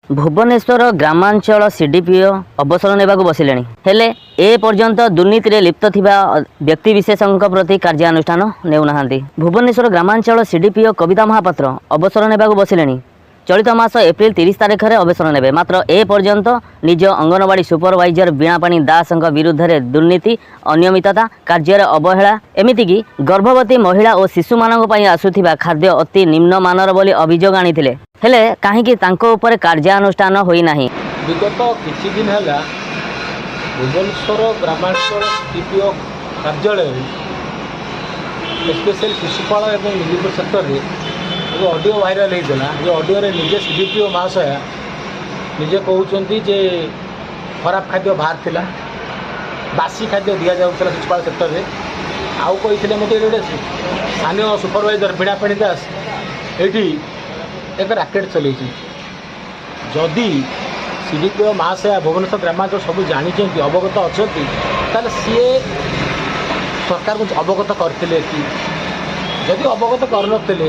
ଭୁବନେଶ୍ୱର ଗ୍ରାମାଞ୍ଚଳ ସିଡିପିଓ ଅବସର ନେବାକୁ ବସିଲେଣି। ହେଲେ ଏ ପର୍ଯ୍ୟନ୍ତ ଦୁର୍ନୀତିରେ ଲିପ୍ତ ଥିବା ବ୍ୟକ୍ତିବିଶେଷଙ୍କ ପ୍ରତି କାର୍ଯ୍ୟାନୁଷ୍ଠାନ ନେଉନାହାନ୍ତି। ଭୁବନେଶ୍ୱର ଗ୍ରାମାଞ୍ଚଳ ସିଡିପିଓ କବିତା ମହାପାତ୍ର ଅବସର ନେବାକୁ ବସିଲେଣି। ଚଳିତ ମାସ ଏପ୍ରିଲ 30 ତାରିଖରେ ଅବସର ନେବେ। ମାତ୍ର ଏ ପର୍ଯ୍ୟନ୍ତ ନିଜ ଅଙ୍ଗନବାଡ଼ି ସୁପରଭାଇଜର ବୀଣାପାଣି ଦାସଙ୍କ ବିରୁଦ୍ଧରେ ଦୁର୍ନୀତି, ଅନିୟମିତତା, କାର୍ଯ୍ୟରେ ଅବହେଳା, ଏମିତିକି ଗର୍ଭବତୀ ମହିଳା ଓ ଶିଶୁମାନଙ୍କ ପାଇଁ ଆସୁଥିବା ଖାଦ୍ୟ ଅତି ନିମ୍ନମାନର ବୋଲି ଅଭିଯୋଗ ଆଣିଥିଲେ। ହେଲେ କାହିଁକି ତାଙ୍କ ଉପରେ କାର୍ଯ୍ୟାନୁଷ୍ଠାନ ହୋଇନାହିଁ? ବିଗତ କିଛି ଦିନ ହେଲା ଭୁବନେଶ୍ୱର ଗ୍ରାମାଞ୍ଚଳ ସିଡିପିଓ କାର୍ଯ୍ୟାଳୟରେ, ସ୍ପେଶାଲି ଶିଶୁପାଳ ଏବଂ ଲିଲିପୁର ସେକ୍ଟରରେ ଏକ ଅଡ଼ିଓ ଭାଇରାଲ୍ ହେଇଥିଲା। ଯେ ଅଡ଼ିଓରେ ନିଜେ ସିଡିପିଓ ମହାଶୟା ନିଜେ କହୁଛନ୍ତି ଯେ ଖରାପ ଖାଦ୍ୟ ବାହାରିଥିଲା, ବାସି ଖାଦ୍ୟ ଦିଆଯାଉଥିଲା ଶିଶୁପାଳ ସେକ୍ଟରରେ। ଆଉ କହିଥିଲେ ମୋତେ ଏଇଠି ଗୋଟେ ସ୍ଥାନୀୟ ସୁପରଭାଇଜର ବୀଣାପାଣି ଦାସ ଏଇଠି ଏକ ରାକେଟ୍ ଚଲେଇଛନ୍ତି। ଯଦି ସିଡିପିଓ ମହାଶୟା ଭୁବନେଶ୍ୱର ଗ୍ରାମାଞ୍ଚଳ ସବୁ ଜାଣିଛନ୍ତି, ଅବଗତ ଅଛନ୍ତି, ତାହେଲେ ସିଏ ସରକାରଙ୍କୁ ଅବଗତ କରିଥିଲେ କି? ଯଦି ଅବଗତ କରିନଥିଲେ,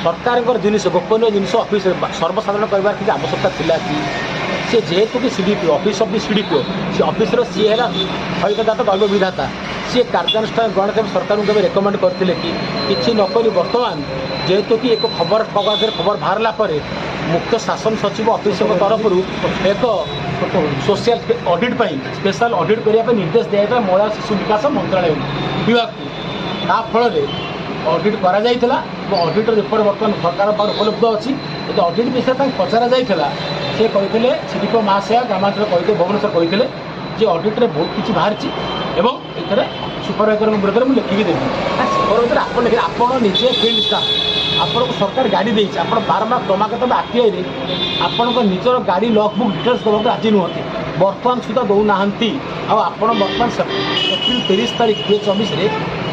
ସରକାରଙ୍କର ଜିନିଷ, ଗୋପନୀୟ ଜିନିଷ ଅଫିସରେ ସର୍ବସାଧାରଣ କରିବାର କିଛି ଆବଶ୍ୟକତା ଥିଲା କି? ସିଏ ଯେହେତୁ କି CDPO, office of the CDPO, ସେ ଅଫିସର ସିଏ ହେଲା ଫଳିତଦାତା, ଦୈବ ବିଧାତା। ସିଏ କାର୍ଯ୍ୟାନୁଷ୍ଠାନ ଗ୍ରହଣ କେବେ ସରକାରଙ୍କୁ କେବେ ରେକମେଣ୍ଡ କରିଥିଲେ କି? କିଛି ନକରି ବର୍ତ୍ତମାନ ଯେହେତୁ କି ଏକ ଖବର କାଗଜରେ ଖବର ବାହାରିଲା ପରେ ମୁଖ୍ୟ ଶାସନ ସଚିବ ଅଫିସଙ୍କ ତରଫରୁ ଏକ ସୋସିଆଲ ଅଡ଼ିଟ୍ ପାଇଁ, ସ୍ପେଶାଲ ଅଡ଼ିଟ୍ କରିବା ପାଇଁ ନିର୍ଦ୍ଦେଶ ଦିଆଯାଇଥିଲା ମହିଳା ଶିଶୁ ବିକାଶ ମନ୍ତ୍ରାଳୟ ବିଭାଗକୁ। ତା ଫଳରେ ଅଡ଼ିଟ୍ କରାଯାଇଥିଲା ଏବଂ ଅଡ଼ିଟ୍ର ରିପୋର୍ଟ ବର୍ତ୍ତମାନ ସରକାରଙ୍କ ପାଖରେ ଉପଲବ୍ଧ ଅଛି। ଯଦି ଅଡ଼ିଟ୍ ବିଷୟରେ ତାଙ୍କୁ ପଚରା ଯାଇଥିଲା, ସେ କହିଥିଲେ, ସିଡିପିଓ ମହାଶୟା ଗ୍ରାମାଞ୍ଚଳ କହିଥିଲେ, ଭୁବନେଶ୍ୱର କହିଥିଲେ ଯେ ଅଡ଼ିଟ୍ରେ ବହୁତ କିଛି ବାହାରିଛି ଏବଂ ଏଥିରେ ସୁପରଭାଇଜରଙ୍କ ବିରୋଧରେ ମୁଁ ଲେଖିକି ଦେବି। ନା, ସୁପରଭାଇଜର ଆପଣ ଲେଖିଲେ, ଆପଣ ନିଜେ ଫିଲ୍ଡ ଷ୍ଟାଫ୍, ଆପଣଙ୍କୁ ସରକାର ଗାଡ଼ି ଦେଇଛି। ଆପଣ ବାରମ୍ବାର କ୍ରମାଗତ ଭାବେ ଆରଟିଆଇରେ ଆପଣଙ୍କ ନିଜର ଗାଡ଼ି ଲଗ୍ ବୁକ୍ ଡିଟେଲ୍ସ ଦେବାକୁ ରାଜି ନୁହନ୍ତି, ବର୍ତ୍ତମାନ ସୁଦ୍ଧା ଦେଉନାହାନ୍ତି। ଆଉ ଆପଣ ବର୍ତ୍ତମାନ ଏପ୍ରିଲ 30 ତାରିଖ 2024ରେ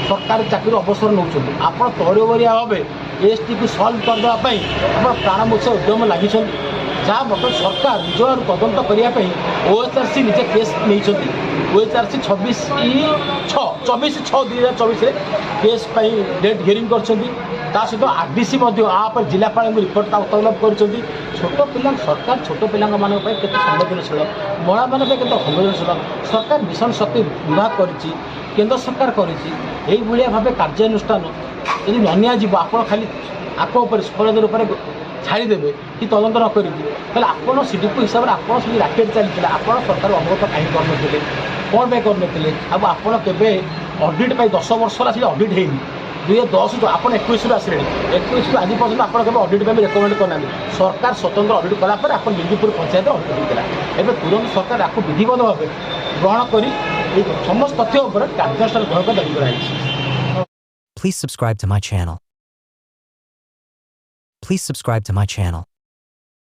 ସରକାରୀ ଚାକିରିରୁ ଅବସର ନେଉଛନ୍ତି। ଆପଣ ତରବରିଆ ଭାବେ କେସ୍ଟିକୁ ସଲ୍ଭ କରିଦେବା ପାଇଁ ଆପଣ ପ୍ରାଣମୂର୍ଚ୍ଛା ଉଦ୍ୟମ ଲାଗିଛନ୍ତି, ଯାହା ବର୍ତ୍ତମାନ ସରକାର ନିଜ ଆଡ଼ୁ ତଦନ୍ତ କରିବା ପାଇଁ ଓଏଚ୍ଆର୍ସି ନିଜେ କେସ୍ ନେଇଛନ୍ତି। ଓଏଚ୍ଆର୍ସି 26/6, 24/6/2024ରେ କେସ୍ ପାଇଁ ଡେଟ୍ ହିୟରିଂ କରିଛନ୍ତି। ତା ସହିତ ଆର୍ଡିସି ମଧ୍ୟ ଆ ଉପରେ ଜିଲ୍ଲାପାଳଙ୍କୁ ରିପୋର୍ଟ ତା ତଲବ କରିଛନ୍ତି। ଛୋଟ ପିଲା, ସରକାର ଛୋଟ ପିଲାଙ୍କ ମାନଙ୍କ ପାଇଁ କେତେ ସମ୍ବେଦନଶୀଳ, ମହିଳାମାନଙ୍କ ପାଇଁ କେତେ ସମ୍ବେଦନଶୀଳ। ସରକାର ମିଶନ ଶକ୍ତି ବିଭାଗ କରିଛି, କେନ୍ଦ୍ର ସରକାର କରିଛି। ଏଇଭଳିଆ ଭାବେ କାର୍ଯ୍ୟାନୁଷ୍ଠାନ ଯଦି ନ ନିଆଯିବ, ଆପଣ ଖାଲି ଆକ ଉପରେ, ସୁପରଭାଇଜର ଉପରେ ଛାଡ଼ିଦେବେ କି ତଦନ୍ତ ନ କରିକି, ତାହେଲେ ଆପଣ ସିଡିପିଓ ହିସାବରେ ଆପଣ ସେଠି ରାକେଟ୍ ଚାଲିଥିଲା, ଆପଣ ସରକାର ଅବଗତ କାହିଁକି କରିନଥିଲେ? କ'ଣ ପାଇଁ କରିନଥିଲେ? ଆଉ ଆପଣ କେବେ ଅଡ଼ିଟ୍ ପାଇଁ, 10 ବର୍ଷ ହେଲା ସେଠି ଅଡ଼ିଟ୍ ହେଇନି, 2010ରୁ, ଆପଣ 21ରୁ ଆସିଲେଣି, 21ରୁ ଆଜି ପର୍ଯ୍ୟନ୍ତ ଆପଣ କେବେ ଅଡ଼ିଟ୍ ପାଇଁ ରେକମେଣ୍ଡ କରିନାହାନ୍ତି। ସରକାର ସ୍ୱତନ୍ତ୍ର ଅଡ଼ିଟ୍ କଲା ପରେ ଆପଣ ଲିଙ୍ଗିପୁର ପଞ୍ଚାୟତରେ ଅଡ଼ିଟ୍ ହେଇଥିଲା। ଏବେ ତୁରନ୍ତ ସରକାର ଆକୁ ବିଧିବଦ୍ଧ ଭାବେ ଗ୍ରହଣ କରି ଏଇ ସମସ୍ତ ତଥ୍ୟ ଉପରେ କାର୍ଯ୍ୟାନୁଷ୍ଠାନ ଗ୍ରହଣ କରି ଦାବି କରାଯାଇଛି। Please subscribe to my channel. Please subscribe to my channel.